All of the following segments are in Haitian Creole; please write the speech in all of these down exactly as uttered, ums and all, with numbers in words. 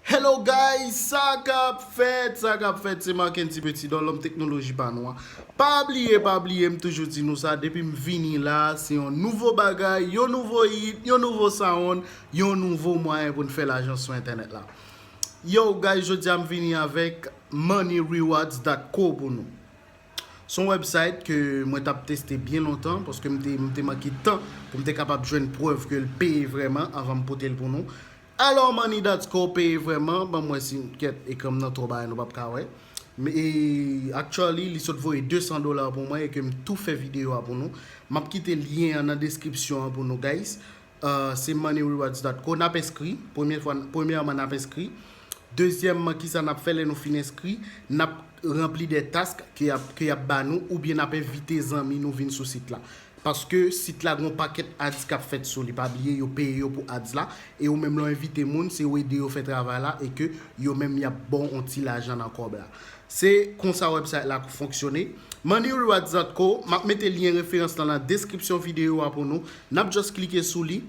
Hello guys, sa k ap fèt, sa k ap fèt, se Mackendy Petit Don, lòm teknoloji pa nou an. Pa bliye, pa bliye, m toujou di nou sa, depi m vini la, se yon nouvo bagay, yon nouvo hit, yon nouvo sound, yon nouvo mwayen pou n fè lajan sou entènèt la. Yo guys, jodi a m vini avèk money rewards dot co pou nou. Se yon website ke mwen t ap teste byen lontan, paske m te, m te manke tan pou m te kapab jwenn prèv ke l peye vrèman anvan m pote l pou nou. Alò, money dot co peye vrèman, ban m wè si kèt ekran m nan twò bagay nou p ap ka wè. Men, e, actually, li sot voye de san dola pou mwen e ke m tou fè videyo a pou nou. M ap kite lyen an nan deskripsyon an pou nou, guys. Uh, se money rewards dot co. N ap enskri. Premye fwa, premyèman, n ap enskri. Dezyèmman, kisa n ap fè lè nou fin enskri? N ap ranpli de task ke y ap, ke y ap ba nou, oubyen n ap envite zanmi nou vin sou sit la. Paske sit la gen yon pakèt ads k ap fèt sou li. Pa bliye, yo peye yo pou ads la. E ou menm lè w envite moun, se ou ede yo fè travay la e ke yo menm y ap ba w yon ti lajan nan kòb la. Se konsa website la fonksyone. Money rewards dot co, m ap mete lyen referans lan nan deskripsyon videyo a pou nou. N ap just klike sou li.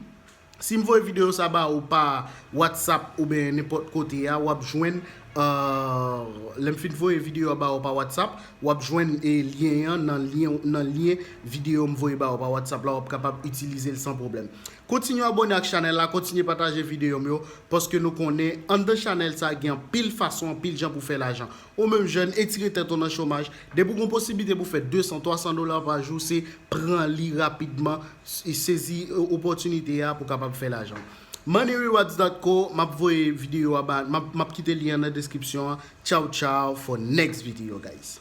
Si m voye videyo sa ba ou pa WhatsApp oubyen nenpòt kote a, w ap jwenn, uh, lè m fin voye videyo a ba ou pa WhatsApp, w ap jwenn, e, lyen an nan lyen, nan lyen videyo m voye ba ou pa WhatsApp la, w ap kapab itilize l san pwoblèm. Kontinye abòne ak chanèl la, kontinye pataje videyo m yo, paske nou konnen anndan chanèl sa gen anpil fason, anpil jan pou fè lajan. Ou menm jèn, etire tèt ou nan chomaj. Depi w gen posiblite pou fè de san, twa san dola pa jou, se pran li rapidman, e sezi, e, opòtinite a pou kapab fè lajan. Money rewards dot co, m ap voye videyo a ba, m ap, m ap kite lyen an nan deskripsyon an. Ciao, ciao, for next video, guys.